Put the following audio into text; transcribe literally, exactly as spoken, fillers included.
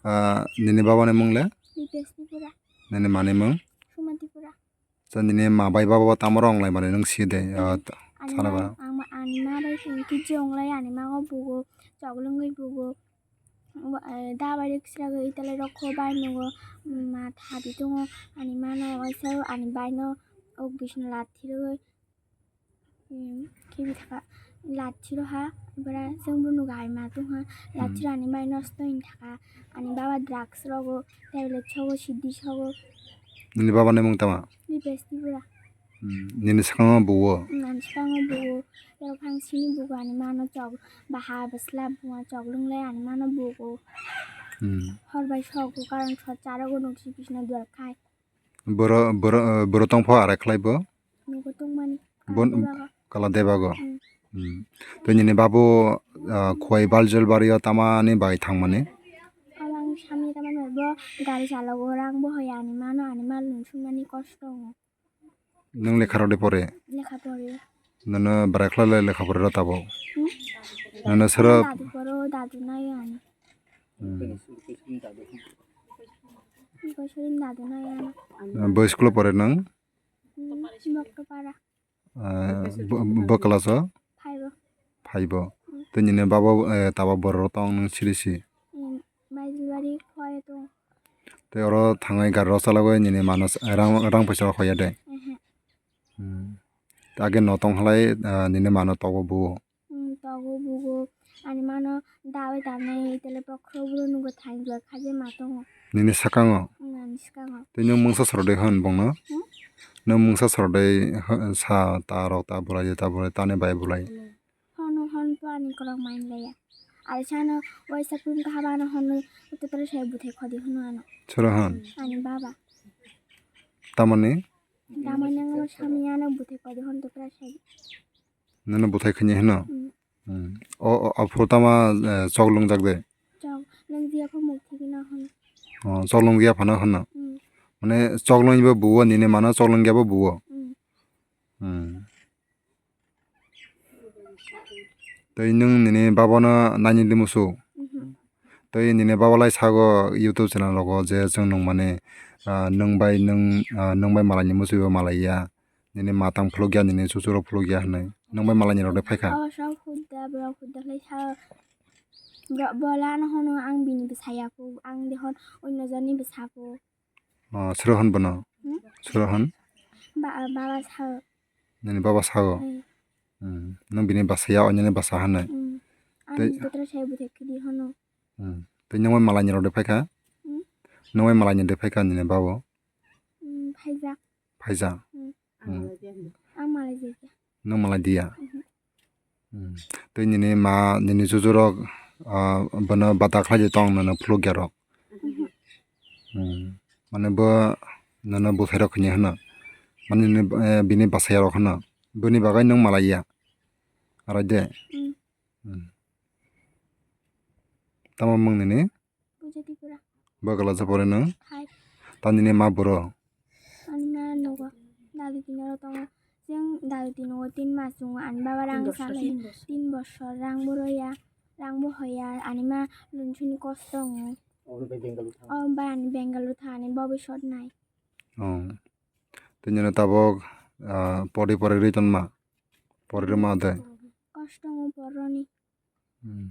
Ah, nini baba ni mung le? Dipesh Tripura. Nini ma ni mung? Suma Tripura. Sa nini ma bai baba bo tamo rong lai mani nung si de, ah, Ani, ta-, ani sana ma, ba. Ang ma, ani ma bai khe kiji ong lai, ani ma go bugo, chok lwngwi bugo. Bo, eh, da bai rwk sra gwi itale rok kho bai nugo, ma thabi tongo, ani ma no waisa ani bai no ok bisna lathi rwgwi. Hmm, khibi thaka, lachi roha, bora, chwng bo nugo hai ma tongha, lachi Hmm. roha ani bai nosto hin thaka, ani baba drugs rogo, tablet sogo, sidi sogo. Nini baba ni mung tama? Dipesh Tripura. Hmm, nini swkango buo? Hmm, ani swkango buo, tei phang sini bugo ani mano chok, baha bwsla buma chok lwnglai ani mano bugo. Hmm. Hor bai sogo, karon sor charogo nuksi bisna duar khai. Boro, boro, eh, boro tongpho arai khlai bo? Nugo tongmani. Bon-, Kala debago. Kala debago. Hmm. Hmm. Tei nini babu, ah, Khowai Baljulbario tamani bai thangmani? Abang sami tamani bo gari chalogo, rang bo hoya ani mano, ani mal nung sumani kosto. Nung lekha rok de pore? Lekha pore. Nono bwrai khlai lai lekha pore ro tabo? Hmm? Nono sero Dadu poro, dadu nayo ani. Hmm. Boisorin dadu nayo ani. Bo school o pore nung? Hmm, Bokto para. Ah, bo, bo class o? Five o. Five o. Hmm. Tei nini baba, eh, tabo borok tong nung siri si? Hmm, Baijilbari Khowai tong. Tei oro thangwi gari rok chalogwi nini mano rang, rang paisa rok hoya de? Ehe. Hmm. Age no tong halai, ah, nini mano togo buo? Hmm, togo bugo. Ani mano dawi tanai tele bokhro buro nugo thangjak khaje ma tongo. Nini swkango? Hmm, ani swkango. Tei nung mungsa soro de hwn bongno? Hmm? Nung mungsa soro de hwn, sa ta rok ta bulai de ta bulai tani bai bulai. Hono hon to ani korok main laya. Ari sano waisa kun kahaba no hono utotra sai buthai khodi hono ano. Soro hwn? Ani baba. Tamani? Tamani ang sami ano buthai khodi hono utotra sai. Nono buthai khini hino? Hmm. Hmm. O, o, o photo ma, eh, chok lungjak de? Chok lungjiya pho muk thigwi na hono. Oh, chok lungjiya phano hono? Hmm. Mane chok lungjiba buo nini mano chok lungjiya bo buo? Hmm. Hmm. Tei nwng nini babano naini di musu? Mhm. Tei nini baba lai sago YouTube channel rogo je chwng nung mani, ah, nwng bai nwng, ah, nwng bai malai ni musuibo malai ya. Nini matang phuluk ya, nini chuchurok phuluk ya hwnwi. Nwng bai malai ni rok de phai kha. Abo sok hudda, borok hudda khlai sa. Bro-, bola ano hono ang bini bwsa ya kho, ang de hwn onno jonni bwsa kho. Oh, sero hwn bono? Hmm? Sero hwn? Ba-, baba sao. Nini baba sao? Hmm. Hmm. Nwng bini bwsa ya, onno ni bwsa hwnwi. Hmm. Tei ani putra sai bwthai khidi hono. Hmm. Tei nwng bai malai ni rok de phai kha? Hmm? Nwng bai malai ni de phai kha nini babo? Hmm, phaijak. Phaijak? Hmm. Hmm. Ang malai jaya. Nwng malai diya? Mhm. Hmm. Tei nini ma, nini chuchurok, ah, bono bata khlai di tong nono phulukya rok? Mhm. Hmm. Mane bo nono bwthai rok khini hwno? Mane nini, eh, bini bwsaya rok hwno? Boni bagwi nwng malai ya? Arai de? Hmm. Hmm. Tamo mung nini? Puja Tripura. Bo class o pore nwng? Five. Tamni ma buro? Ani ma nogo. Dadu tini oro tongo. Chwng dadu tini o tin mas tongo. Ani baba rang salai. Tin bosor rang bo roya. Rang bo hoya. Ani ma lunchuni kosto tongo. O bai ani Bengaluru thani bobisot nai. Oh. Tini no tabok, ah, pori pori ri tonma. Pori rwma de. Kosto tongo poroni. Hmm.